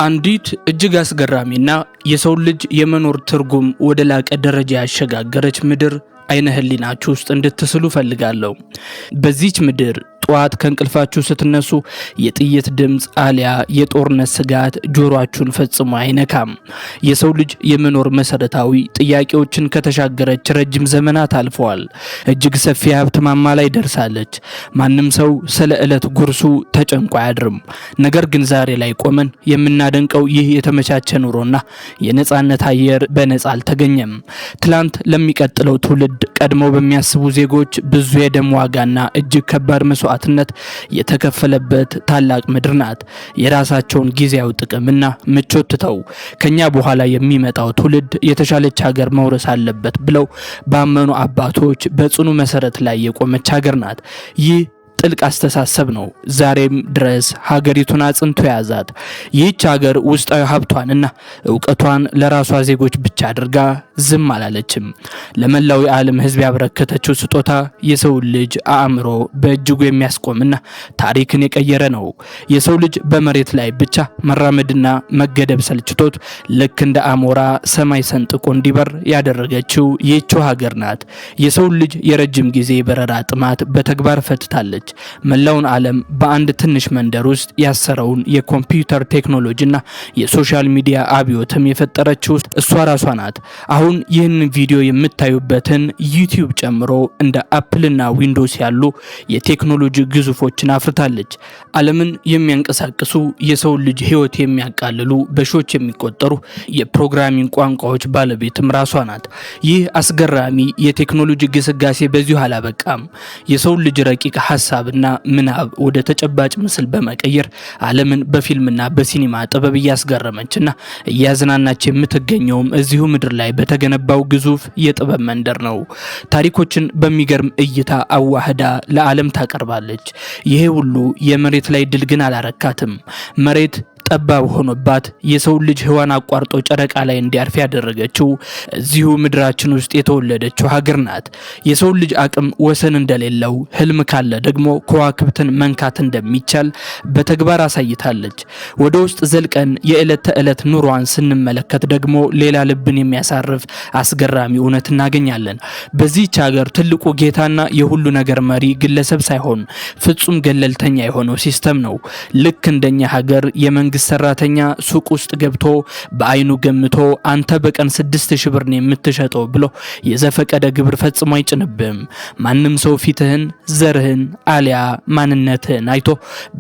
አንዲት እጅግ አስገራሚና የሰው ልጅ የመኖር ትርጉም ወደ ላቀ ደረጃ ያሸጋገረች ምድር አይነ ህሊናችሁ ውስጥ እንድትስሉ ፈልጋለሁ። በዚች ምድር ጠዋት ከእንቅልፋችሁ ስትነሱ የጥይት ድምፅ አሊያ የጦርነት ስጋት ጆሮአችሁን ፈጽሞ አይነካም። የሰው ልጅ የመኖር መሰረታዊ ጥያቄዎችን ከተሻገረች ረጅም ዘመናት አልፈዋል። እጅግ ሰፊ የሀብት ማማ ላይ ደርሳለች። ማንም ሰው ስለ ዕለት ጉርሱ ተጨንቆ አያድርም። ነገር ግን ዛሬ ላይ ቆመን የምናደንቀው ይህ የተመቻቸ ኑሮና የነጻነት አየር በነጻ አልተገኘም። ትላንት ለሚቀጥለው ትውልድ ቀድመው በሚያስቡ ዜጎች ብዙ የደም ዋጋና እጅግ ከባድ መስዋዕትነት የተከፈለበት ታላቅ ምድር ናት። የራሳቸውን ጊዜያዊ ጥቅምና ምቾት ትተው ከኛ በኋላ የሚመጣው ትውልድ የተሻለች ሀገር መውረስ አለበት ብለው ባመኑ አባቶች በጽኑ መሰረት ላይ የቆመች ሀገር ናት። ይህ ጥልቅ አስተሳሰብ ነው ዛሬም ድረስ ሀገሪቱን አጽንቶ የያዛት። ይህች ሀገር ውስጣዊ ሀብቷንና እውቀቷን ለራሷ ዜጎች ብቻ አድርጋ ዝም አላለችም። ለመላው የዓለም ሕዝብ ያበረከተችው ስጦታ የሰው ልጅ አእምሮ በእጅጉ የሚያስቆምና ታሪክን የቀየረ ነው። የሰው ልጅ በመሬት ላይ ብቻ መራመድና መገደብ ሰልችቶት ልክ እንደ አሞራ ሰማይ ሰንጥቆ እንዲበር ያደረገችው ይህችው ሀገር ናት። የሰው ልጅ የረጅም ጊዜ የበረራ ጥማት በተግባር ፈትታለች። መላውን ዓለም በአንድ ትንሽ መንደር ውስጥ ያሰረውን የኮምፒውተር ቴክኖሎጂና የ social media አብዮትም የፈጠረችው እሷ ራሷ ናት። አሁን ይህን ቪዲዮ የምታዩበትን ዩቲዩብ ጨምሮ እንደ አፕልና ዊንዶውስ ያሉ የቴክኖሎጂ ግዙፎችን አፍርታለች። ዓለምን የሚያንቀሳቅሱ፣ የሰው ልጅ ሕይወት የሚያቃልሉ በሺዎች የሚቆጠሩ የ programming ቋንቋዎች ባለቤትም ራሷ ናት። ይህ አስገራሚ የቴክኖሎጂ ግስጋሴ በዚሁ አላበቃም። የሰው ልጅ ረቂቅ ሀሳብና ምናብ ወደ ተጨባጭ ምስል በመቀየር ዓለምን በፊልምና በሲኒማ ጥበብ እያስገረመችና እያዝናናች የምትገኘውም እዚሁ ምድር ላይ በተገነባው ግዙፍ የጥበብ መንደር ነው። ታሪኮችን በሚገርም እይታ አዋህዳ ለዓለም ታቀርባለች። ይሄ ሁሉ የመሬት ላይ ድል ግን አላረካትም። መሬት ጠባብ ሆኖባት የሰው ልጅ ህዋን አቋርጦ ጨረቃ ላይ እንዲያርፍ ያደረገችው እዚሁ ምድራችን ውስጥ የተወለደችው ሀገር ናት። የሰው ልጅ አቅም ወሰን እንደሌለው፣ ህልም ካለ ደግሞ ከዋክብትን መንካት እንደሚቻል በተግባር አሳይታለች። ወደ ውስጥ ዘልቀን የዕለት ተዕለት ኑሯን ስንመለከት ደግሞ ሌላ ልብን የሚያሳርፍ አስገራሚ እውነት እናገኛለን። በዚህች ሀገር ትልቁ ጌታና የሁሉ ነገር መሪ ግለሰብ ሳይሆን ፍጹም ገለልተኛ የሆነው system ነው። ልክ እንደኛ ሀገር የመንግስት ሰራተኛ ሱቅ ውስጥ ገብቶ በአይኑ ገምቶ አንተ በቀን 6000 ብር ነው የምትሸጠው ብሎ የዘፈቀደ ግብር ፈጽሞ አይጭንብህም። ማንም ሰው ፊትህን፣ ዘርህን አሊያ ማንነትህን አይቶ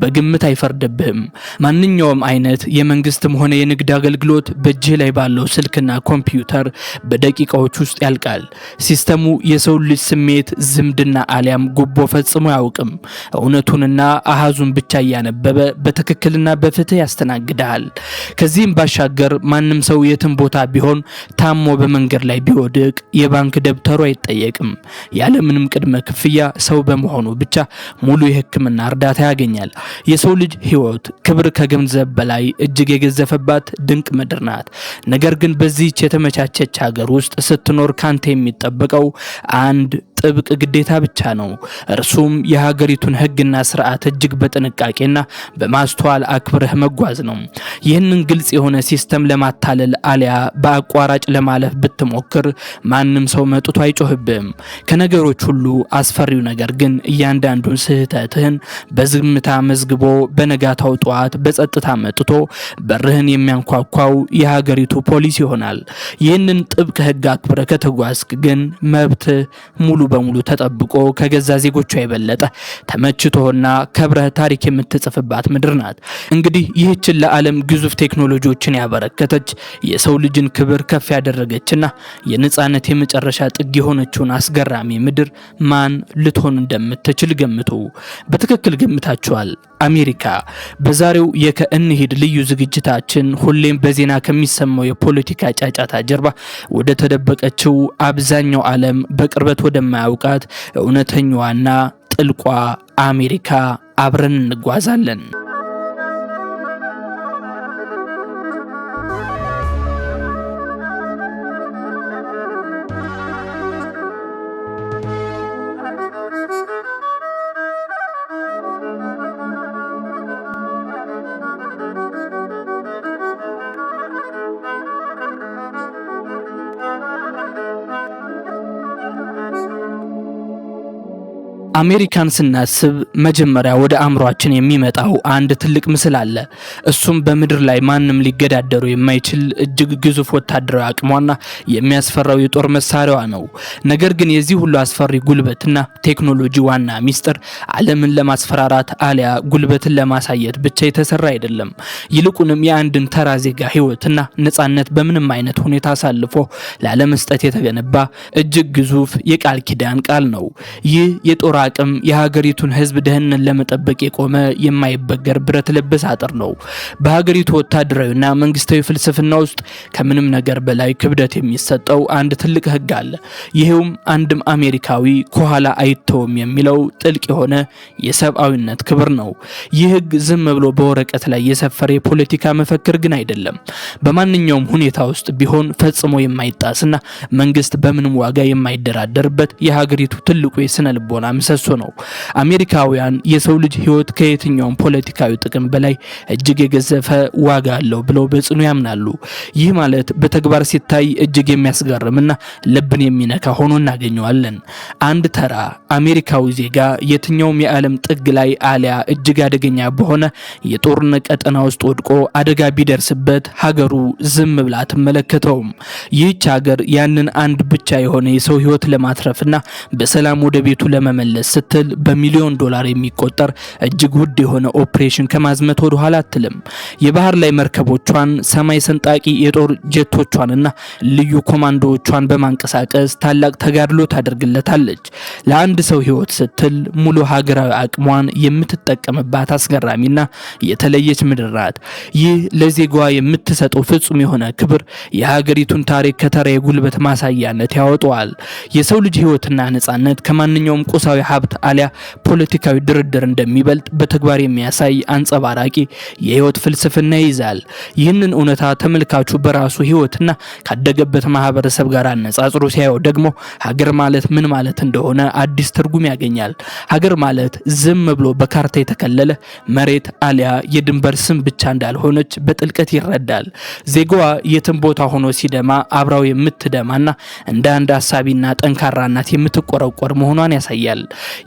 በግምት አይፈርድብህም። ማንኛውም አይነት የመንግስትም ሆነ የንግድ አገልግሎት በእጅህ ላይ ባለው ስልክና ኮምፒውተር በደቂቃዎች ውስጥ ያልቃል። ሲስተሙ የሰው ልጅ ስሜት፣ ዝምድና አሊያም ጉቦ ፈጽሞ አያውቅም። እውነቱንና አሃዙን ብቻ እያነበበ በትክክልና በፍትህ ያስተናግድሃል። ከዚህም ባሻገር ማንም ሰው የትም ቦታ ቢሆን ታሞ በመንገድ ላይ ቢወድቅ የባንክ ደብተሩ አይጠየቅም። ያለምንም ቅድመ ክፍያ ሰው በመሆኑ ብቻ ሙሉ የሕክምና እርዳታ ያገኛል። የሰው ልጅ ሕይወት ክብር ከገንዘብ በላይ እጅግ የገዘፈባት ድንቅ ምድር ናት። ነገር ግን በዚህች የተመቻቸች ሀገር ውስጥ ስትኖር ካንተ የሚጠበቀው አንድ ጥብቅ ግዴታ ብቻ ነው። እርሱም የሀገሪቱን ሕግና ስርዓት እጅግ በጥንቃቄና በማስተዋል አክብረህ መጓዝ ነው። ይህንን ግልጽ የሆነ system ለማታለል አሊያ በአቋራጭ ለማለፍ ብትሞክር ማንም ሰው መጥቶ አይጮህብህም። ከነገሮች ሁሉ አስፈሪው ነገር ግን እያንዳንዱን ስህተትህን በዝምታ መዝግቦ በነጋታው ጠዋት በጸጥታ መጥቶ በርህን የሚያንኳኳው የሀገሪቱ ፖሊስ ይሆናል። ይህንን ጥብቅ ሕግ አክብረህ ከተጓዝክ ግን መብትህ ሙሉ በሙሉ ተጠብቆ ከገዛ ዜጎቿ የበለጠ ተመችቶና ከብረህ ታሪክ የምትጽፍባት ምድር ናት። እንግዲህ ይህችን ለዓለም ግዙፍ ቴክኖሎጂዎችን ያበረከተች፣ የሰው ልጅን ክብር ከፍ ያደረገችና የነጻነት የመጨረሻ ጥግ የሆነችውን አስገራሚ ምድር ማን ልትሆን እንደምትችል ገምቱ። በትክክል ገምታችኋል። አሜሪካ። በዛሬው የከእንሂድ ልዩ ዝግጅታችን ሁሌም በዜና ከሚሰማው የፖለቲካ ጫጫታ ጀርባ ወደ ተደበቀችው፣ አብዛኛው ዓለም በቅርበት ወደማያውቃት እውነተኛዋና ጥልቋ አሜሪካ አብረን እንጓዛለን። አሜሪካን ስናስብ መጀመሪያ ወደ አእምሯችን የሚመጣው አንድ ትልቅ ምስል አለ። እሱም በምድር ላይ ማንም ሊገዳደሩ የማይችል እጅግ ግዙፍ ወታደራዊ አቅሟና የሚያስፈራው የጦር መሳሪያዋ ነው። ነገር ግን የዚህ ሁሉ አስፈሪ ጉልበትና ቴክኖሎጂ ዋና ሚስጥር ዓለምን ለማስፈራራት አሊያ ጉልበትን ለማሳየት ብቻ የተሰራ አይደለም። ይልቁንም የአንድን ተራ ዜጋ ሕይወትና ነጻነት በምንም አይነት ሁኔታ አሳልፎ ላለመስጠት የተገነባ እጅግ ግዙፍ የቃል ኪዳን ቃል ነው። ይህ የጦር አቅም የሀገሪቱን ሕዝብ ደህንነት ለመጠበቅ የቆመ የማይበገር ብረት ለበስ አጥር ነው። በሀገሪቱ ወታደራዊና መንግስታዊ ፍልስፍና ውስጥ ከምንም ነገር በላይ ክብደት የሚሰጠው አንድ ትልቅ ሕግ አለ። ይሄውም አንድም አሜሪካዊ ከኋላ አይተውም የሚለው ጥልቅ የሆነ የሰብአዊነት ክብር ነው። ይህ ሕግ ዝም ብሎ በወረቀት ላይ የሰፈረ የፖለቲካ መፈክር ግን አይደለም። በማንኛውም ሁኔታ ውስጥ ቢሆን ፈጽሞ የማይጣስና መንግስት በምንም ዋጋ የማይደራደርበት የሀገሪቱ ትልቁ የስነ ልቦና ምሰሶ ነው። አሜሪካውያን የሰው ልጅ ህይወት ከየትኛውም ፖለቲካዊ ጥቅም በላይ እጅግ የገዘፈ ዋጋ አለው ብለው በጽኑ ያምናሉ። ይህ ማለት በተግባር ሲታይ እጅግ የሚያስገርምና ልብን የሚነካ ሆኖ እናገኘዋለን። አንድ ተራ አሜሪካዊ ዜጋ የትኛውም የዓለም ጥግ ላይ አሊያ እጅግ አደገኛ በሆነ የጦርነት ቀጠና ውስጥ ወድቆ አደጋ ቢደርስበት ሀገሩ ዝም ብላ አትመለከተውም። ይህች ሀገር ያንን አንድ ብቻ የሆነ የሰው ህይወት ለማትረፍና በሰላም ወደ ቤቱ ለመመለስ ስትል በሚሊዮን ዶላር የሚቆጠር እጅግ ውድ የሆነ ኦፕሬሽን ከማዝመት ወደ ኋላ አትልም። የባህር ላይ መርከቦቿን፣ ሰማይ ሰንጣቂ የጦር ጀቶቿንና ልዩ ኮማንዶዎቿን በማንቀሳቀስ ታላቅ ተጋድሎ ታደርግለታለች። ለአንድ ሰው ህይወት ስትል ሙሉ ሀገራዊ አቅሟን የምትጠቀምባት አስገራሚና የተለየች ምድር ናት። ይህ ለዜጋዋ የምትሰጠው ፍጹም የሆነ ክብር የሀገሪቱን ታሪክ ከተራ የጉልበት ማሳያነት ያወጣዋል። የሰው ልጅ ህይወትና ነጻነት ከማንኛውም ቁሳዊ ሀብት አሊያ ፖለቲካዊ ድርድር እንደሚበልጥ በተግባር የሚያሳይ አንጸባራቂ የህይወት ፍልስፍና ይይዛል። ይህንን እውነታ ተመልካቹ በራሱ ህይወትና ካደገበት ማህበረሰብ ጋር አነጻጽሮ ሲያየው ደግሞ ሀገር ማለት ምን ማለት እንደሆነ አዲስ ትርጉም ያገኛል። ሀገር ማለት ዝም ብሎ በካርታ የተከለለ መሬት አሊያ የድንበር ስም ብቻ እንዳልሆነች በጥልቀት ይረዳል። ዜጋዋ የትም ቦታ ሆኖ ሲደማ አብራው የምትደማና እንደ አንድ አሳቢና ጠንካራ እናት የምትቆረቆር መሆኗን ያሳያል።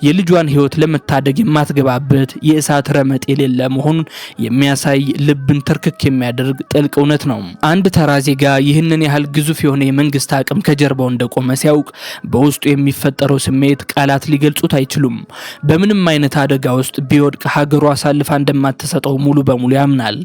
የልጇን ህይወት ለመታደግ የማትገባበት የእሳት ረመጥ የሌለ መሆኑን የሚያሳይ ልብን ትርክክ የሚያደርግ ጥልቅ እውነት ነው። አንድ ተራ ዜጋ ይህንን ያህል ግዙፍ የሆነ የመንግስት አቅም ከጀርባው እንደቆመ ሲያውቅ በውስጡ የሚፈጠረው ስሜት ቃላት ሊገልጹት አይችሉም። በምንም አይነት አደጋ ውስጥ ቢወድቅ ሀገሩ አሳልፋ እንደማትሰጠው ሙሉ በሙሉ ያምናል።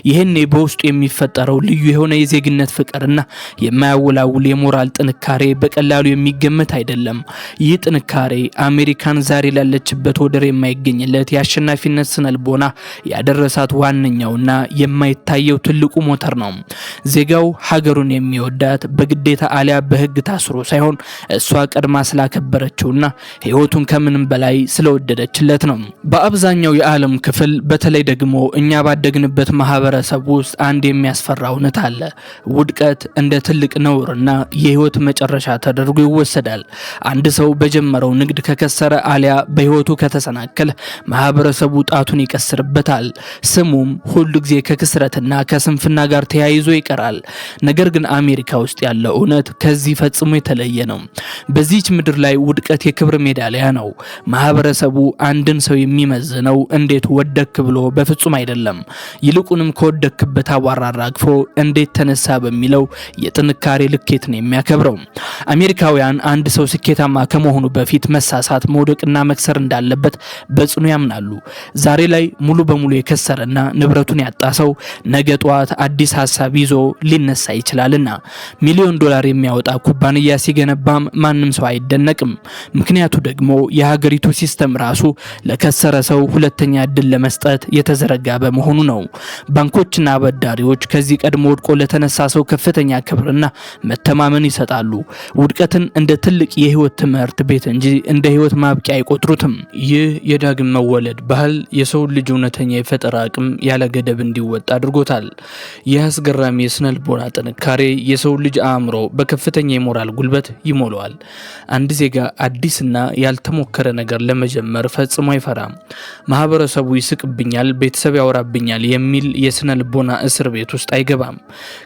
ይህኔ በውስጡ የሚፈጠረው ልዩ የሆነ የዜግነት ፍቅርና የማያወላውል የሞራል ጥንካሬ በቀላሉ የሚገመት አይደለም። ይህ ጥንካሬ አሜሪካን ዛሬ ላለችበት ወደር የማይገኝለት የአሸናፊነት ስነልቦና ያደረሳት ዋነኛውና የማይታየው ትልቁ ሞተር ነው። ዜጋው ሀገሩን የሚወዳት በግዴታ አሊያ በሕግ ታስሮ ሳይሆን እሷ ቀድማ ስላከበረችውና ሕይወቱን ከምንም በላይ ስለወደደችለት ነው። በአብዛኛው የዓለም ክፍል በተለይ ደግሞ እኛ ባደግንበት ማህበረሰብ ውስጥ አንድ የሚያስፈራ እውነት አለ። ውድቀት እንደ ትልቅ ነውርና የህይወት መጨረሻ ተደርጎ ይወሰዳል። አንድ ሰው በጀመረው ንግድ ከከሰረ አሊያ በህይወቱ ከተሰናከለ ማህበረሰቡ ጣቱን ይቀስርበታል። ስሙም ሁሉ ጊዜ ከክስረትና ከስንፍና ጋር ተያይዞ ይቀራል። ነገር ግን አሜሪካ ውስጥ ያለው እውነት ከዚህ ፈጽሞ የተለየ ነው። በዚህች ምድር ላይ ውድቀት የክብር ሜዳሊያ ነው። ማህበረሰቡ አንድን ሰው የሚመዝነው እንዴት ወደክ ብሎ በፍጹም አይደለም። ይልቁንም ከወደክበት አቧራ አራግፎ እንዴት ተነሳ በሚለው የጥንካሬ ልኬት ነው የሚያከብረው። አሜሪካውያን አንድ ሰው ስኬታማ ከመሆኑ በፊት መሳሳት፣ መውደቅና መክሰር እንዳለበት በጽኑ ያምናሉ። ዛሬ ላይ ሙሉ በሙሉ የከሰረና ንብረቱን ያጣ ሰው ነገ ጠዋት አዲስ ሀሳብ ይዞ ሊነሳ ይችላልና ሚሊዮን ዶላር የሚያወጣ ኩባንያ ሲገነባም ማንም ሰው አይደነቅም። ምክንያቱ ደግሞ የሀገሪቱ system ራሱ ለከሰረ ሰው ሁለተኛ እድል ለመስጠት የተዘረጋ በመሆኑ ነው። ባንኮችና አበዳሪዎች ከዚህ ቀድሞ ወድቆ ለተነሳ ሰው ከፍተኛ ክብርና መተማመን ይሰጣሉ። ውድቀትን እንደ ትልቅ የህይወት ትምህርት ቤት እንጂ እንደ ህይወት ማብቂያ አይቆጥሩትም። ይህ የዳግም መወለድ ባህል የሰውን ልጅ እውነተኛ የፈጠራ አቅም ያለ ገደብ እንዲወጣ አድርጎታል። ይህ አስገራሚ የስነ ልቦና ጥንካሬ የሰውን ልጅ አእምሮ በከፍተኛ የሞራል ጉልበት ይሞላዋል። አንድ ዜጋ አዲስና ያልተሞከረ ነገር ለመጀመር ፈጽሞ አይፈራም። ማህበረሰቡ ይስቅብኛል፣ ቤተሰብ ያወራብኛል የሚል የስነ ልቦና እስር ቤት ውስጥ አይገባም።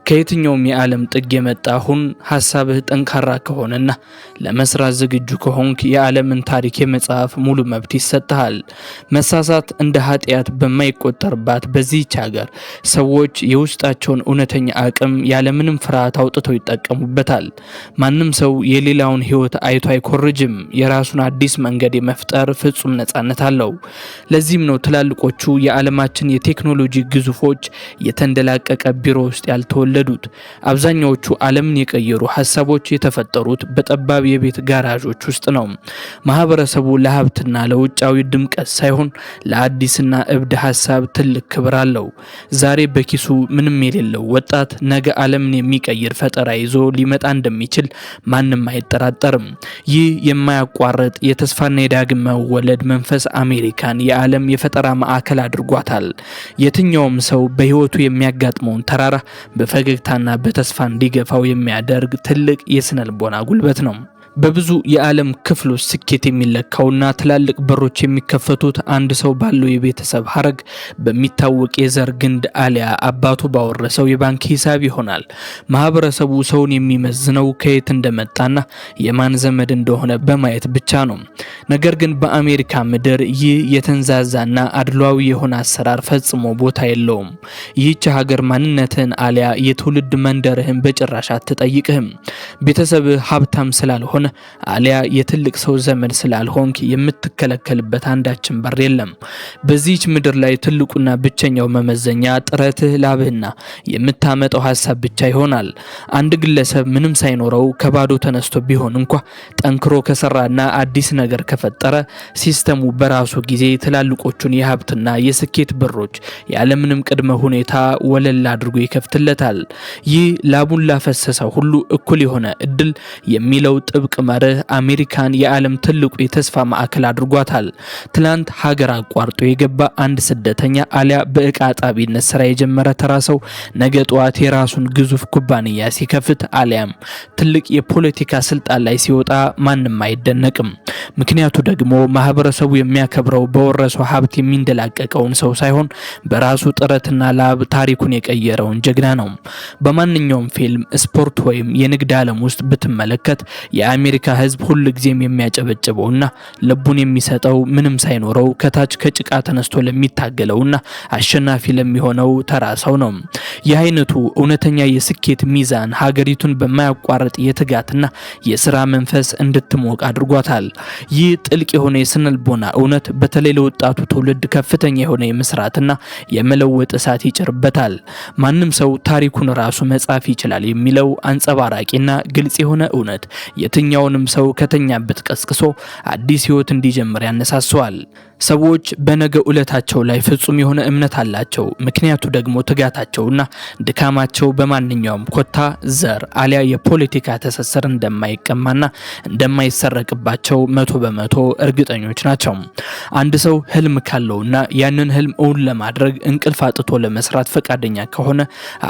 ከየትኛውም የዓለም ጥግ የመጣ ሁን፣ ሀሳብህ ጠንካራ ከሆነና ለመስራት ዝግጁ ከሆንክ የዓለምን ታሪክ ታሪክ የመጻፍ ሙሉ መብት ይሰጥሃል። መሳሳት እንደ ኃጢአት በማይቆጠርባት በዚህች ሀገር ሰዎች የውስጣቸውን እውነተኛ አቅም ያለምንም ፍርሃት አውጥተው ይጠቀሙበታል። ማንም ሰው የሌላውን ሕይወት አይቶ አይኮርጅም። የራሱን አዲስ መንገድ የመፍጠር ፍጹም ነጻነት አለው። ለዚህም ነው ትላልቆቹ የዓለማችን የቴክኖሎጂ ግዙፎች የተንደላቀቀ ቢሮ ውስጥ ያልተወለዱት። አብዛኛዎቹ ዓለምን የቀየሩ ሀሳቦች የተፈጠሩት በጠባብ የቤት ጋራዦች ውስጥ ነው። ማህበረሰቡ ለሀብትና ለውጫዊ ድምቀት ሳይሆን ለአዲስና እብድ ሀሳብ ትልቅ ክብር አለው። ዛሬ በኪሱ ምንም የሌለው ወጣት ነገ ዓለምን የሚቀይር ፈጠራ ይዞ ሊመጣ እንደሚችል ማንም አይጠራጠርም። ይህ የማያቋርጥ የተስፋና የዳግም መወለድ መንፈስ አሜሪካን የዓለም የፈጠራ ማዕከል አድርጓታል። የትኛውም ሰው በህይወቱ የሚያጋጥመውን ተራራ በፈገግታና በተስፋ እንዲገፋው የሚያደርግ ትልቅ የስነልቦና ጉልበት ነው። በብዙ የዓለም ክፍሎች ስኬት የሚለካውና ትላልቅ በሮች የሚከፈቱት አንድ ሰው ባለው የቤተሰብ ሀረግ፣ በሚታወቅ የዘር ግንድ አሊያ አባቱ ባወረሰው የባንክ ሂሳብ ይሆናል። ማህበረሰቡ ሰውን የሚመዝነው ከየት እንደመጣና የማን ዘመድ እንደሆነ በማየት ብቻ ነው። ነገር ግን በአሜሪካ ምድር ይህ የተንዛዛና አድሏዊ የሆነ አሰራር ፈጽሞ ቦታ የለውም። ይህች ሀገር ማንነትህን አሊያ የትውልድ መንደርህን በጭራሽ አትጠይቅህም። ቤተሰብህ ሀብታም ስላልሆነ አሊያ የትልቅ ሰው ዘመድ ስላልሆንክ የምትከለከልበት አንዳችን በር የለም። በዚህች ምድር ላይ ትልቁና ብቸኛው መመዘኛ ጥረትህ፣ ላብህና የምታመጣው ሀሳብ ብቻ ይሆናል። አንድ ግለሰብ ምንም ሳይኖረው ከባዶ ተነስቶ ቢሆን እንኳ ጠንክሮ ከሰራና አዲስ ነገር ከፈጠረ ሲስተሙ በራሱ ጊዜ ትላልቆቹን የሀብትና የስኬት በሮች ያለምንም ቅድመ ሁኔታ ወለል አድርጎ ይከፍትለታል። ይህ ላቡን ላፈሰሰው ሁሉ እኩል የሆነ እድል የሚለው ጥብቅ መርህ አሜሪካን የዓለም ትልቁ የተስፋ ማዕከል አድርጓታል። ትላንት ሀገር አቋርጦ የገባ አንድ ስደተኛ አሊያ በእቃ አጣቢነት ስራ የጀመረ ተራ ሰው ነገ ጠዋት የራሱን ግዙፍ ኩባንያ ሲከፍት አሊያም ትልቅ የፖለቲካ ስልጣን ላይ ሲወጣ ማንም አይደነቅም። ምክንያቱ ደግሞ ማህበረሰቡ የሚያከብረው በወረሰው ሀብት የሚንደላቀቀውን ሰው ሳይሆን በራሱ ጥረትና ላብ ታሪኩን የቀየረውን ጀግና ነው። በማንኛውም ፊልም፣ ስፖርት ወይም የንግድ ዓለም ውስጥ ብትመለከት የአሜሪካ ሕዝብ ሁልጊዜም የሚያጨበጭበውና ልቡን የሚሰጠው ምንም ሳይኖረው ከታች ከጭቃ ተነስቶ ለሚታገለውና አሸናፊ ለሚሆነው ተራ ሰው ነው። ይህ አይነቱ እውነተኛ የስኬት ሚዛን ሀገሪቱን በማያቋርጥ የትጋትና የስራ መንፈስ እንድትሞቅ አድርጓታል። ይህ ጥልቅ የሆነ የስነልቦና እውነት በተለይ ለወጣቱ ትውልድ ከፍተኛ የሆነ የመስራትና የመለወጥ እሳት ይጭርበታል። ማንም ሰው ታሪኩን ራሱ መጻፍ ይችላል የሚለው አንጸባራቂና ግልጽ የሆነ እውነት የትኛውንም ሰው ከተኛበት ቀስቅሶ አዲስ ህይወት እንዲጀምር ያነሳሰዋል። ሰዎች በነገ ዕለታቸው ላይ ፍጹም የሆነ እምነት አላቸው። ምክንያቱ ደግሞ ትጋታቸውና ድካማቸው በማንኛውም ኮታ፣ ዘር አሊያ የፖለቲካ ትስስር እንደማይቀማና እንደማይሰረቅባቸው 100% እርግጠኞች ናቸው። አንድ ሰው ህልም ካለውና ያንን ህልም እውን ለማድረግ እንቅልፍ አጥቶ ለመስራት ፈቃደኛ ከሆነ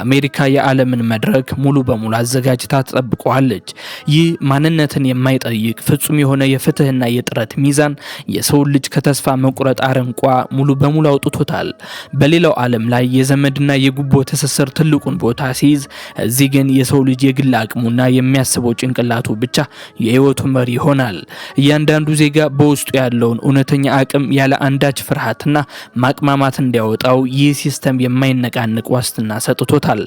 አሜሪካ የዓለምን መድረክ ሙሉ በሙሉ አዘጋጅታ ትጠብቀዋለች። ይህ ማንነትን የማይጠይቅ ፍጹም የሆነ የፍትህና የጥረት ሚዛን የሰውን ልጅ ከተስፋ መቁረጥ አረንቋ ሙሉ በሙሉ አውጥቶታል። በሌላው ዓለም ላይ የዘመድና የጉቦ ትስስር ትልቁን ቦታ ሲይዝ፣ እዚህ ግን የሰው ልጅ የግል አቅሙና የሚያስበው ጭንቅላቱ ብቻ የህይወቱ መሪ ይሆናል። እያንዳንዱ ዜጋ በውስጡ ያለውን እውነተኛ አቅም ያለ አንዳች ፍርሃትና ማቅማማት እንዲያወጣው ይህ ሲስተም የማይነቃንቅ ዋስትና ሰጥቶታል።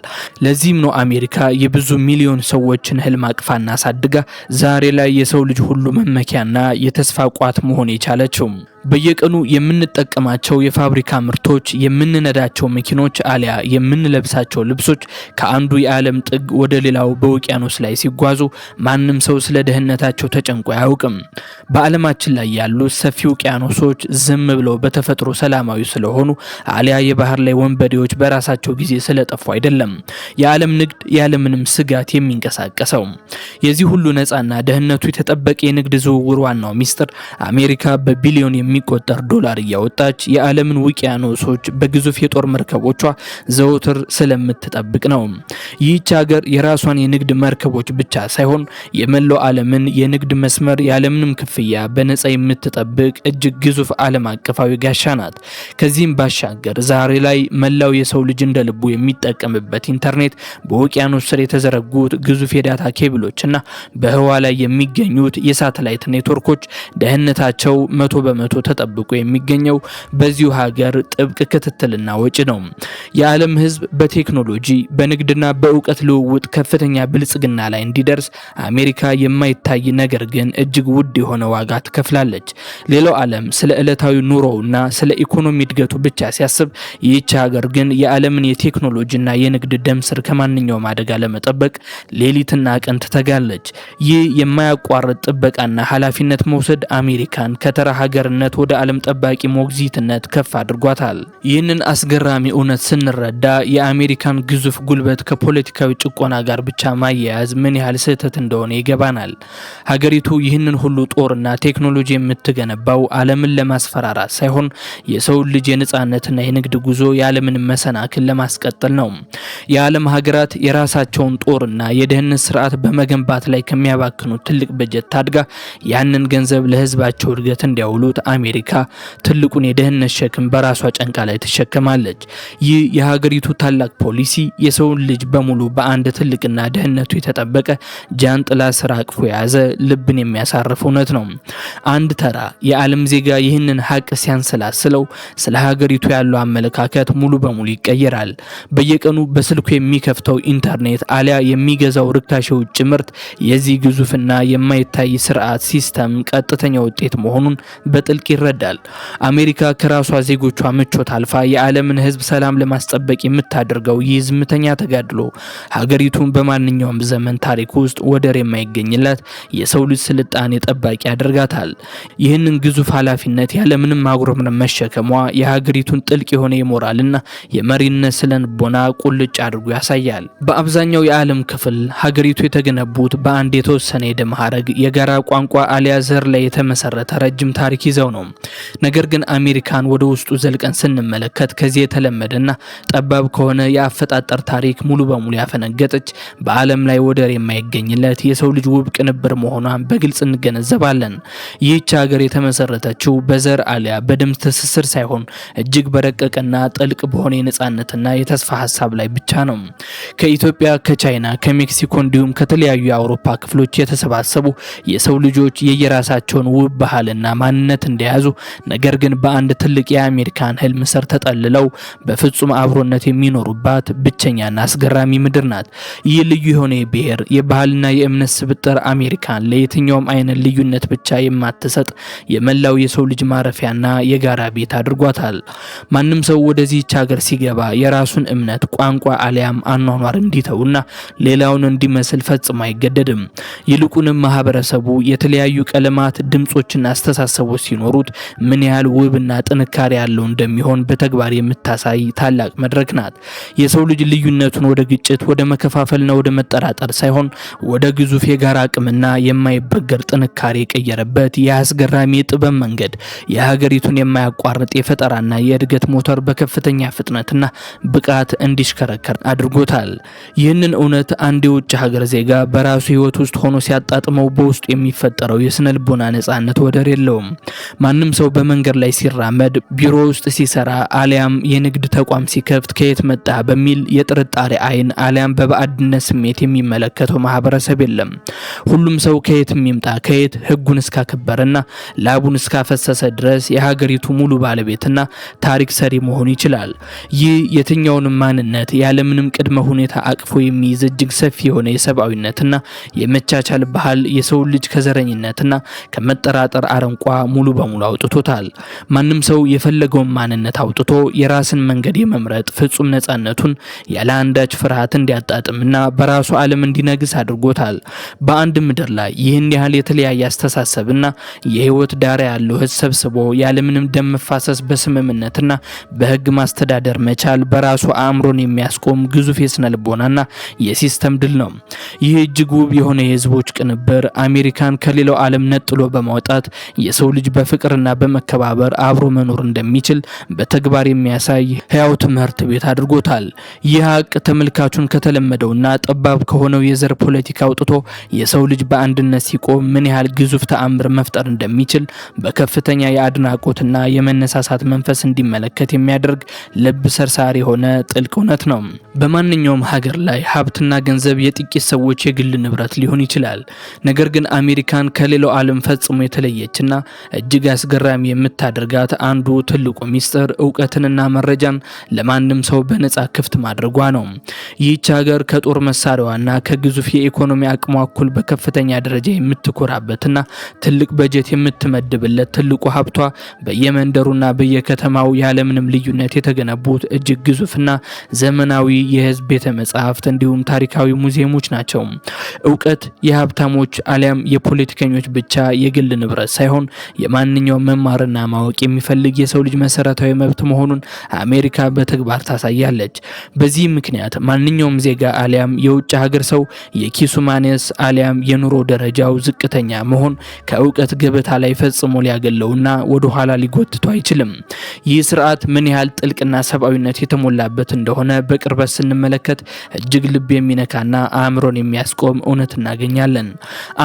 ለዚህም ነው አሜሪካ የብዙ ሚሊዮን ሰዎችን ህልም አቅፋና አሳድጋ ዛሬ ላይ የሰው ልጅ ሁሉ መመኪያና የተስፋ ቋት መሆን የቻለችው። በየቀኑ የምንጠቀማቸው የፋብሪካ ምርቶች፣ የምንነዳቸው መኪኖች አሊያ የምንለብሳቸው ልብሶች ከአንዱ የዓለም ጥግ ወደ ሌላው በውቅያኖስ ላይ ሲጓዙ ማንም ሰው ስለ ደህንነታቸው ተጨንቆ አያውቅም። በዓለማችን ላይ ያሉ ሰፊ ውቅያኖሶች ዝም ብለው በተፈጥሮ ሰላማዊ ስለሆኑ አሊያ የባህር ላይ ወንበዴዎች በራሳቸው ጊዜ ስለጠፉ አይደለም። የዓለም ንግድ ያለምንም ስጋት የሚንቀሳቀሰው የዚህ ሁሉ ነፃና ደህንነቱ የተጠበቀ የንግድ ዝውውር ዋናው ሚስጥር አሜሪካ በቢሊዮን የሚቆጠር ዶላር እያወጣች የዓለምን ውቅያኖሶች በግዙፍ የጦር መርከቦቿ ዘውትር ስለምትጠብቅ ነው። ይህች ሀገር የራሷን የንግድ መርከቦች ብቻ ሳይሆን የመላው ዓለምን የንግድ መስመር ያለምንም ክፍያ በነፃ የምትጠብቅ እጅግ ግዙፍ ዓለም አቀፋዊ ጋሻ ናት። ከዚህም ባሻገር ዛሬ ላይ መላው የሰው ልጅ እንደ ልቡ የሚጠቀምበት ኢንተርኔት፣ በውቅያኖስ ስር የተዘረጉት ግዙፍ የ data ኬብሎች እና በህዋ ላይ የሚገኙት የሳተላይት ኔትወርኮች ደህንነታቸው 100% ተጠብቆ የሚገኘው በዚሁ ሀገር ጥብቅ ክትትልና ወጪ ነው። የዓለም ህዝብ በቴክኖሎጂ፣ በንግድና በእውቀት ልውውጥ ከፍተኛ ብልጽግና ላይ እንዲደርስ አሜሪካ የማይታይ ነገር ግን እጅግ ውድ የሆነ ዋጋ ትከፍላለች። ሌላው ዓለም ስለ ዕለታዊ ኑሮውና ስለ ኢኮኖሚ እድገቱ ብቻ ሲያስብ፣ ይህች ሀገር ግን የዓለምን የቴክኖሎጂና የንግድ ደም ስር ከማንኛውም አደጋ ለመጠበቅ ሌሊትና ቀን ትተጋለች። ይህ የማያቋርጥ ጥበቃና ኃላፊነት መውሰድ አሜሪካን ከተራ ሀገርነት ወደ ዓለም ጠባቂ ሞግዚትነት ከፍ አድርጓታል። ይህንን አስገራሚ እውነት ስንረዳ የአሜሪካን ግዙፍ ጉልበት ከፖለቲካዊ ጭቆና ጋር ብቻ ማያያዝ ምን ያህል ስህተት እንደሆነ ይገባናል። ሀገሪቱ ይህንን ሁሉ ጦርና ቴክኖሎጂ የምትገነባው ዓለምን ለማስፈራራት ሳይሆን የሰውን ልጅ የነጻነትና የንግድ ጉዞ ያለምንም መሰናክል ለማስቀጠል ነው። የዓለም ሀገራት የራሳቸውን ጦርና የደህንነት ስርዓት በመገንባት ላይ ከሚያባክኑት ትልቅ በጀት ታድጋ ያንን ገንዘብ ለህዝባቸው እድገት እንዲያውሉት አሜሪካ ትልቁን የደህንነት ሸክም በራሷ ጫንቃ ላይ ትሸከማለች። ይህ የሀገሪቱ ታላቅ ፖሊሲ የሰውን ልጅ በሙሉ በአንድ ትልቅና ደህንነቱ የተጠበቀ ጃንጥላ ስር አቅፎ የያዘ ልብን የሚያሳርፍ እውነት ነው። አንድ ተራ የዓለም ዜጋ ይህንን ሀቅ ሲያንሰላስለው ስለ ሀገሪቱ ያለው አመለካከት ሙሉ በሙሉ ይቀየራል። በየቀኑ በስልኩ የሚከፍተው ኢንተርኔት አሊያ የሚገዛው ርካሽ የውጭ ምርት የዚህ ግዙፍና የማይታይ ስርዓት system ቀጥተኛ ውጤት መሆኑን በጥልቅ ይረዳል። አሜሪካ ከራሷ ዜጎቿ ምቾት አልፋ የዓለምን ሕዝብ ሰላም ለማስጠበቅ የምታደርገው ይህ ዝምተኛ ተጋድሎ ሀገሪቱን በማንኛውም ዘመን ታሪክ ውስጥ ወደር የማይገኝላት የሰው ልጅ ስልጣኔ ጠባቂ ያደርጋታል። ይህንን ግዙፍ ኃላፊነት ያለምንም ማጉረምረም መሸከሟ የሀገሪቱን ጥልቅ የሆነ የሞራልና የመሪነት ስነልቦና ቁልጭ አድርጎ ያሳያል። በአብዛኛው የዓለም ክፍል ሀገሪቱ የተገነቡት በአንድ የተወሰነ የደም ሀረግ፣ የጋራ ቋንቋ አሊያ ዘር ላይ የተመሰረተ ረጅም ታሪክ ይዘው ነው። ነገር ግን አሜሪካን ወደ ውስጡ ዘልቀን ስንመለከት ከዚህ የተለመደና ጠባብ ከሆነ የአፈጣጠር ታሪክ ሙሉ በሙሉ ያፈነገጠች፣ በዓለም ላይ ወደር የማይገኝለት የሰው ልጅ ውብ ቅንብር መሆኗን በግልጽ እንገነዘባለን። ይህች ሀገር የተመሰረተችው በዘር አሊያ በደም ትስስር ሳይሆን እጅግ በረቀቀና ጥልቅ በሆነ የነጻነትና የተስፋ ሀሳብ ላይ ብቻ ነው። ከኢትዮጵያ፣ ከቻይና፣ ከሜክሲኮ እንዲሁም ከተለያዩ የአውሮፓ ክፍሎች የተሰባሰቡ የሰው ልጆች የየራሳቸውን ውብ ባህልና ማንነት እንደያዙ ነገር ግን በአንድ ትልቅ የአሜሪካን ህልም ስር ተጠልለው በፍጹም አብሮነት የሚኖሩባት ብቸኛና አስገራሚ ምድር ናት። ይህ ልዩ የሆነ የብሔር፣ የባህልና የእምነት ስብጥር አሜሪካን ለየትኛውም አይነት ልዩነት ብቻ የማትሰጥ የመላው የሰው ልጅ ማረፊያና የጋራ ቤት አድርጓታል። ማንም ሰው ወደዚህች ሀገር ሲገባ የራሱን እምነት፣ ቋንቋ አሊያም አኗኗር እንዲተውና ሌላውን እንዲመስል ፈጽሞ አይገደድም። ይልቁንም ማህበረሰቡ የተለያዩ ቀለማት፣ ድምጾችና አስተሳሰቦች ሲኖሩት ምን ያህል ውብና ጥንካሬ ያለው እንደሚሆን በተግባር የምታሳይ ታላቅ መድረክ ናት። የሰው ልጅ ልዩነቱን ወደ ግጭት፣ ወደ መከፋፈልና ወደ መጠራጠር ሳይሆን ወደ ግዙፍ የጋራ አቅምና የማይበገር ጥንካሬ የቀየረበት የአስገራሚ የጥበብ መንገድ የሀገሪቱን የማያቋርጥ የፈጠራና የእድገት ሞተር በከፍተኛ ፍጥነትና ብቃት እንዲሽከረከር አድርጎታል። ይህንን እውነት አንድ የውጭ ሀገር ዜጋ በራሱ ሕይወት ውስጥ ሆኖ ሲያጣጥመው በውስጡ የሚፈጠረው የስነ ልቦና ነጻነት ወደር የለውም። ማንም ሰው በመንገድ ላይ ሲራመድ፣ ቢሮ ውስጥ ሲሰራ፣ አሊያም የንግድ ተቋም ሲከፍት ከየት መጣ በሚል የጥርጣሬ አይን አሊያም በባዕድነት ስሜት የሚመለከተው ማህበረሰብ የለም። ሁሉም ሰው ከየትም ይምጣ ከየት ህጉን እስካከበረና ላቡን እስካፈሰሰ ድረስ የሀገሪቱ ሙሉ ባለቤትና ታሪክ ሰሪ መሆን ይችላል። ይህ የትኛውንም ማንነት ያለምንም ቅድመ ሁኔታ አቅፎ የሚይዝ እጅግ ሰፊ የሆነ የሰብአዊነትና የመቻቻል ባህል የሰው ልጅ ከዘረኝነትና ከመጠራጠር አረንቋ ሙሉ በሙሉ አውጥቶታል። ማንም ሰው የፈለገውን ማንነት አውጥቶ የራስን መንገድ የመምረጥ ፍጹም ነጻነቱን ያለ አንዳች ፍርሃት እንዲያጣጥምና በራሱ ዓለም እንዲነግስ አድርጎታል። በአንድ ምድር ላይ ይህን ያህል የተለያየ አስተሳሰብና የህይወት ዳራ ያለው ህዝብ ሰብስቦ ያለምንም ደም መፋሰስ በስምምነትና በህግ ማስተዳደር መቻል በራሱ አእምሮን የሚያስቆም ግዙፍ የስነ ልቦናና የ system ድል ነው። ይህ እጅግ ውብ የሆነ የህዝቦች ቅንብር አሜሪካን ከሌላው ዓለም ነጥሎ በማውጣት የሰው ልጅ በፍቅር በፍቅርና በመከባበር አብሮ መኖር እንደሚችል በተግባር የሚያሳይ ሕያው ትምህርት ቤት አድርጎታል። ይህ ሀቅ ተመልካቹን ከተለመደውና ጠባብ ከሆነው የዘር ፖለቲካ አውጥቶ የሰው ልጅ በአንድነት ሲቆም ምን ያህል ግዙፍ ተአምር መፍጠር እንደሚችል በከፍተኛ የአድናቆትና የመነሳሳት መንፈስ እንዲመለከት የሚያደርግ ልብ ሰርሳሪ የሆነ ጥልቅ እውነት ነው። በማንኛውም ሀገር ላይ ሀብትና ገንዘብ የጥቂት ሰዎች የግል ንብረት ሊሆን ይችላል። ነገር ግን አሜሪካን ከሌላው ዓለም ፈጽሞ የተለየችና እጅግ አስገራሚ የምታደርጋት አንዱ ትልቁ ሚስጥር እውቀትንና መረጃን ለማንም ሰው በነፃ ክፍት ማድረጓ ነው። ይህች ሀገር ከጦር መሳሪያዋና ከግዙፍ የኢኮኖሚ አቅሟ እኩል በከፍተኛ ደረጃ የምትኮራበትና ትልቅ በጀት የምትመድብለት ትልቁ ሀብቷ በየመንደሩና በየከተማው ያለምንም ልዩነት የተገነቡት እጅግ ግዙፍና ዘመናዊ የህዝብ ቤተ መጻሕፍት እንዲሁም ታሪካዊ ሙዚየሞች ናቸው። እውቀት የሀብታሞች አሊያም የፖለቲከኞች ብቻ የግል ንብረት ሳይሆን የማንኛውም መማርና ማወቅ የሚፈልግ የሰው ልጅ መሰረታዊ መብት መሆኑን አሜሪካ በተግባር ታሳያለች። በዚህ ምክንያት ማንኛውም ዜጋ አሊያም የውጭ ሀገር ሰው የኪሱ ማነስ አሊያም የኑሮ ደረጃው ዝቅተኛ መሆን ከእውቀት ገበታ ላይ ፈጽሞ ሊያገለውና ወደ ኋላ ሊጎትተው አይችልም። ይህ ስርዓት ምን ያህል ጥልቅና ሰብአዊነት የተሞላበት እንደሆነ በቅርበት ስንመለከት እጅግ ልብ የሚነካና አእምሮን የሚያስቆም እውነት እናገኛለን።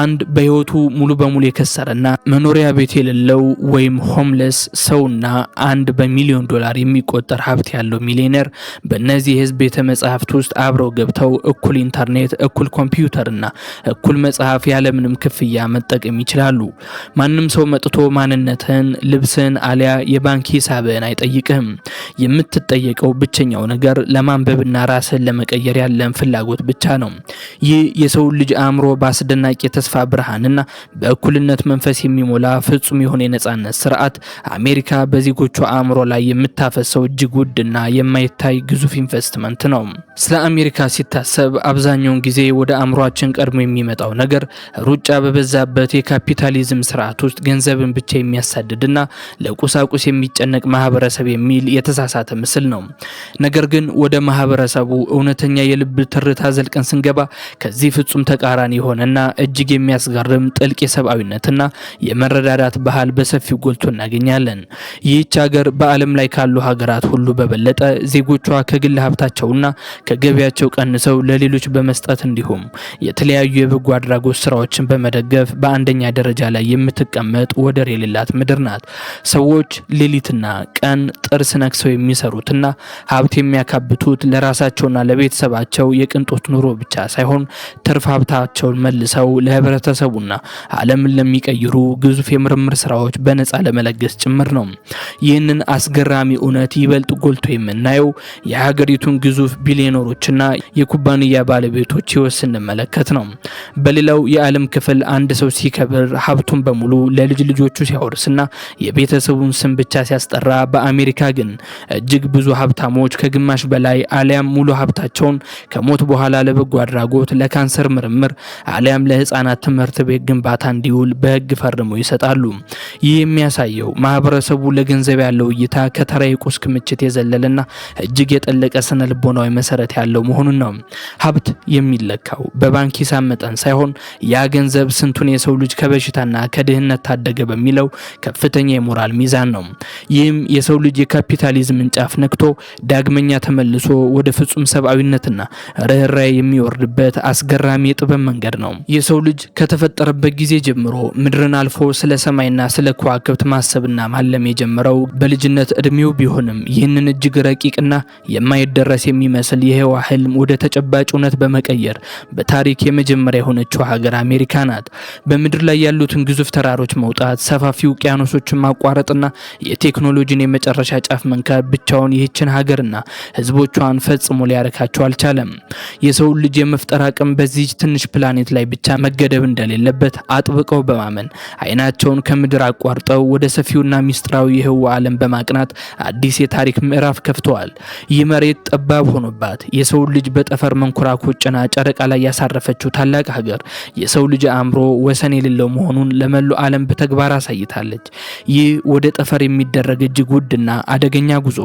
አንድ በህይወቱ ሙሉ በሙሉ የከሰረና መኖሪያ ቤት የሌለው ወይም homeless ሰውና አንድ በሚሊዮን ዶላር የሚቆጠር ሀብት ያለው ሚሊዮነር በእነዚህ የህዝብ ቤተ መጻሕፍት ውስጥ አብረው ገብተው እኩል ኢንተርኔት፣ እኩል ኮምፒውተርና እኩል መጽሐፍ ያለምንም ክፍያ መጠቀም ይችላሉ። ማንም ሰው መጥቶ ማንነትህን፣ ልብስህን አሊያ የባንክ ሂሳብህን አይጠይቅህም። የምትጠየቀው ብቸኛው ነገር ለማንበብና ራስህን ለመቀየር ያለን ፍላጎት ብቻ ነው። ይህ የሰው ልጅ አእምሮ በአስደናቂ የተስፋ ብርሃንና በእኩልነት መንፈስ የሚሞላ ፍጹም የሆነ የነጻነት ስርዓት አሜሪካ በዜጎቿ አእምሮ ላይ የምታፈሰው እጅግ ውድና የማይታይ ግዙፍ ኢንቨስትመንት ነው። ስለ አሜሪካ ሲታሰብ አብዛኛውን ጊዜ ወደ አእምሯችን ቀድሞ የሚመጣው ነገር ሩጫ በበዛበት የካፒታሊዝም ስርዓት ውስጥ ገንዘብን ብቻ የሚያሳድድና ለቁሳቁስ የሚጨነቅ ማህበረሰብ የሚል የተሳሳተ ምስል ነው። ነገር ግን ወደ ማህበረሰቡ እውነተኛ የልብ ትርታ ዘልቀን ስንገባ ከዚህ ፍጹም ተቃራኒ የሆነና እጅግ የሚያስገርም ጥልቅ የሰብአዊነትና የመረዳዳት ባህል በሰፊው ጎልቶ እናገኛለን። ይህች ሀገር በዓለም ላይ ካሉ ሀገራት ሁሉ በበለጠ ዜጎቿ ከግል ሀብታቸውና ከገቢያቸው ቀንሰው ለሌሎች በመስጠት እንዲሁም የተለያዩ የበጎ አድራጎት ስራዎችን በመደገፍ በአንደኛ ደረጃ ላይ የምትቀመጥ ወደር የሌላት ምድር ናት። ሰዎች ሌሊትና ቀን ጥርስ ነክሰው የሚሰሩትና ሀብት የሚያካብቱት ለራሳቸውና ለቤተሰባቸው የቅንጦት ኑሮ ብቻ ሳይሆን ትርፍ ሀብታቸውን መልሰው ለህብረተሰቡና ዓለምን ለሚቀይሩ ግዙፍ የምርምር ስራዎች በነፃ ለመለገስ ጭምር ነው። ይህንን አስገራሚ እውነት ይበልጥ ጎልቶ የምናየው የሀገሪቱን ግዙፍ ቢሊዮነሮችና የኩባንያ ባለቤቶች ህይወት ስንመለከት ነው። በሌላው የዓለም ክፍል አንድ ሰው ሲከብር ሀብቱን በሙሉ ለልጅ ልጆቹ ሲያወርስና የቤተሰቡን ስም ብቻ ሲያስጠራ፣ በአሜሪካ ግን እጅግ ብዙ ሀብታሞች ከግማሽ በላይ አሊያም ሙሉ ሀብታቸውን ከሞት በኋላ ለበጎ አድራጎት፣ ለካንሰር ምርምር አሊያም ለህፃናት ትምህርት ቤት ግንባታ እንዲውል በህግ ፈርመው ይሰጣሉ። ይህ የሚያሳየው ማህበረሰቡ ለገንዘብ ያለው እይታ ከተራ የቁስ ክምችት የዘለለና እጅግ የጠለቀ ስነ ልቦናዊ መሰረት ያለው መሆኑን ነው። ሀብት የሚለካው በባንክ ሂሳብ መጠን ሳይሆን ያ ገንዘብ ስንቱን የሰው ልጅ ከበሽታና ከድህነት ታደገ በሚለው ከፍተኛ የሞራል ሚዛን ነው። ይህም የሰው ልጅ የካፒታሊዝምን ጫፍ ነክቶ ዳግመኛ ተመልሶ ወደ ፍጹም ሰብአዊነትና ርኅራኄ የሚወርድበት አስገራሚ የጥበብ መንገድ ነው። የሰው ልጅ ከተፈጠረበት ጊዜ ጀምሮ ምድርን አልፎ ስለ ሰማይና ስለ ከዋክብት ማሰብና ማለም የጀመረው በልጅነት እድሜው ቢሆንም ይህንን እጅግ ረቂቅና የማይደረስ የሚመስል የህዋ ህልም ወደ ተጨባጭ እውነት በመቀየር በታሪክ የመጀመሪያ የሆነችው ሀገር አሜሪካ ናት። በምድር ላይ ያሉትን ግዙፍ ተራሮች መውጣት፣ ሰፋፊ ውቅያኖሶችን ማቋረጥና የቴክኖሎጂን የመጨረሻ ጫፍ መንካት ብቻውን ይህችን ሀገርና ህዝቦቿን ፈጽሞ ሊያረካቸው አልቻለም። የሰው ልጅ የመፍጠር አቅም በዚህ ትንሽ ፕላኔት ላይ ብቻ መገደብ እንደሌለበት አጥብቀው በማመን አይናቸውን ከምድር አቋርጠው ወደ ሰፊውና ሚስጥራዊ የህዋ ዓለም በማቅናት አዲስ የታሪክ ምዕራፍ ከፍተዋል። ይህ መሬት ጠባብ ሆኖባት የሰው ልጅ በጠፈር መንኮራኩር ጭና ጨረቃ ላይ ያሳረፈችው ታላቅ ሀገር የሰው ልጅ አእምሮ ወሰን የሌለው መሆኑን ለመላው ዓለም በተግባር አሳይታለች። ይህ ወደ ጠፈር የሚደረግ እጅግ ውድና አደገኛ ጉዞ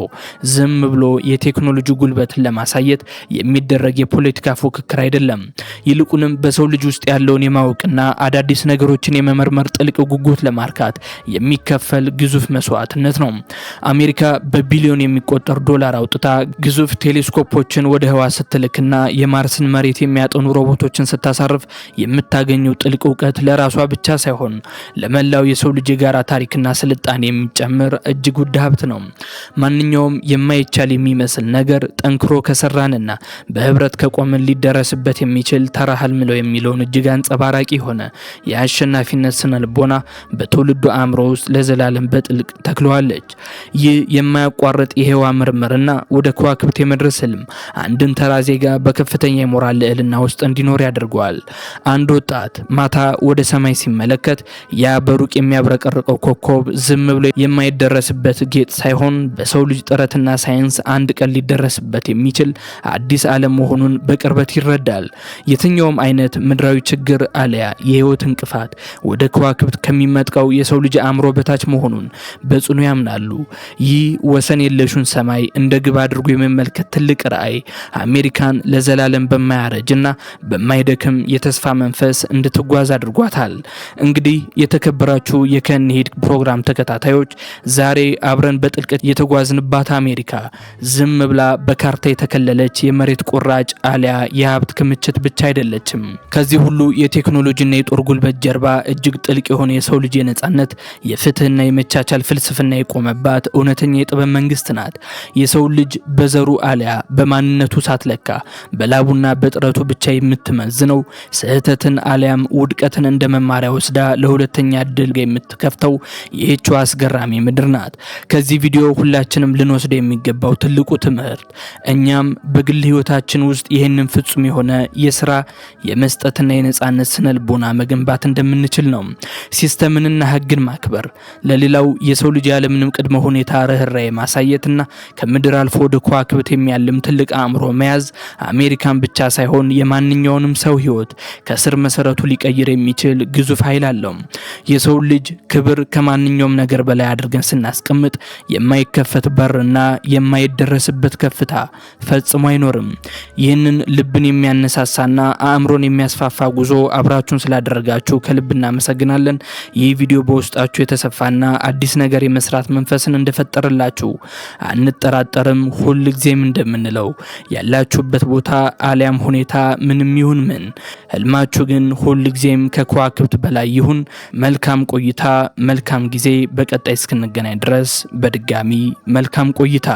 ዝም ብሎ የቴክኖሎጂ ጉልበትን ለማሳየት የሚደረግ የፖለቲካ ፉክክር አይደለም። ይልቁንም በሰው ልጅ ውስጥ ያለውን የማወቅና አዳዲስ ነገሮችን የመመርመር ጥልቅ ጉጉት ለማርካት የሚከፈል ግዙፍ መስዋዕትነት ነው። አሜሪካ በቢሊዮን የሚቆጠር ዶላር አውጥታ ግዙፍ ቴሌስኮፖችን ወደ ህዋ ስትልክና የማርስን መሬት የሚያጠኑ ሮቦቶችን ስታሳርፍ የምታገኘው ጥልቅ እውቀት ለራሷ ብቻ ሳይሆን ለመላው የሰው ልጅ የጋራ ታሪክና ስልጣኔ የሚጨምር እጅግ ውድ ሀብት ነው። ማንኛውም የማይቻል የሚመስል ነገር ጠንክሮ ከሰራንና በህብረት ከቆምን ሊደረስበት የሚችል ተራ ህልም ነው የሚለውን እጅግ አንጸባራቂ የሆነ የአሸናፊነት ስነ ልቦና በትውልዱ አእምሮ ውስጥ ለዘላለም በጥልቅ ተክለዋለች። ይህ የማያቋርጥ የህዋ ምርምርና ወደ ከዋክብት የመድረስ ህልም አንድን ተራ ዜጋ በከፍተኛ የሞራል ልዕልና ውስጥ እንዲኖር ያደርገዋል። አንድ ወጣት ማታ ወደ ሰማይ ሲመለከት ያ በሩቅ የሚያብረቀርቀው ኮከብ ዝም ብሎ የማይደረስበት ጌጥ ሳይሆን በሰው ልጅ ጥረትና ሳይንስ አንድ ቀን ሊደረስበት የሚችል አዲስ ዓለም መሆኑን በቅርበት ይረዳል። የትኛውም አይነት ምድራዊ ችግር አለያ የህይወት እንቅፋት ወደ ከዋክብት ከሚመጥቀው የሰው ልጅ አእምሮ በታች መሆኑን በጽኑ ያምናሉ። ይህ ወሰን የለሹን ሰማይ እንደ ግብ አድርጎ የመመልከት ትልቅ ራዕይ አሜሪካን ለዘላለም በማያረጅና በማይደክም የተስፋ መንፈስ እንድትጓዝ አድርጓታል። እንግዲህ የተከበራችሁ የከንሂድ ፕሮግራም ተከታታዮች፣ ዛሬ አብረን በጥልቀት የተጓዝንባት አሜሪካ ዝም ብላ በካርታ የተከለለች የመሬት ቁራጭ አሊያ የሀብት ክምችት ብቻ አይደለችም። ከዚህ ሁሉ የቴክኖሎጂና የጦር ጉልበት ጀርባ እጅግ ጥልቅ የሆነ የሰው ልጅ የነጻነት፣ የፍትህና የመቻቻል ፍልስፍና የቆመባት እውነተኛ የጥበብ መንግስት ናት። የሰው ልጅ በዘሩ አሊያ በማንነቱ ሳትለካ በላቡና በጥረቱ ብቻ የምትመዝነው፣ ስህተትን አሊያም ውድቀትን እንደ መማሪያ ወስዳ ለሁለተኛ እድል የምትከፍተው ይህችው አስገራሚ ምድር ናት። ከዚህ ቪዲዮ ሁላችንም ልንወስደው የሚገባው ትልቁ ትምህርት እኛም በግል ህይወታችን ውስጥ ይህንን ፍጹም የሆነ የስራ፣ የመስጠትና የነጻነት ስነ ልቦና መገንባት እንደምንችል ነው። System ንና ህግን ማክበር፣ ለሌላው የሰው ልጅ ያለምንም ቅድመ ሁኔታ ርኅራኄ ማሳየትና ከምድር አልፎ ወደ ከዋክብት የሚያልም ትልቅ አእምሮ መያዝ አሜሪካን ብቻ ሳይሆን የማንኛውንም ሰው ህይወት ከስር መሰረቱ ሊቀይር የሚችል ግዙፍ ኃይል አለው። የሰው ልጅ ክብር ከማንኛውም ነገር በላይ አድርገን ስናስቀምጥ የማይከፈት በርና የማይደረስበት ከፍታ ፈጽሞ አይኖርም። ይህንን ልብን የሚያነሳሳና አእምሮን የሚያስፋፋ ጉዞ አብራችሁን ስላደረጋችሁ ከልብ እናመሰግናለን። ይህ ቪዲዮ በውስጣችሁ የተሰፋና አዲስ ነገር የመስራት መንፈስን እንደፈጠረላችሁ አንጠራጠርም። ሁል ጊዜም እንደምንለው ያላችሁበት ቦታ አሊያም ሁኔታ ምንም ይሁን ምን፣ ህልማችሁ ግን ሁል ጊዜም ከከዋክብት በላይ ይሁን። መልካም ቆይታ፣ መልካም ጊዜ። በቀጣይ እስክንገናኝ ድረስ በድጋሚ መልካም ቆይታ።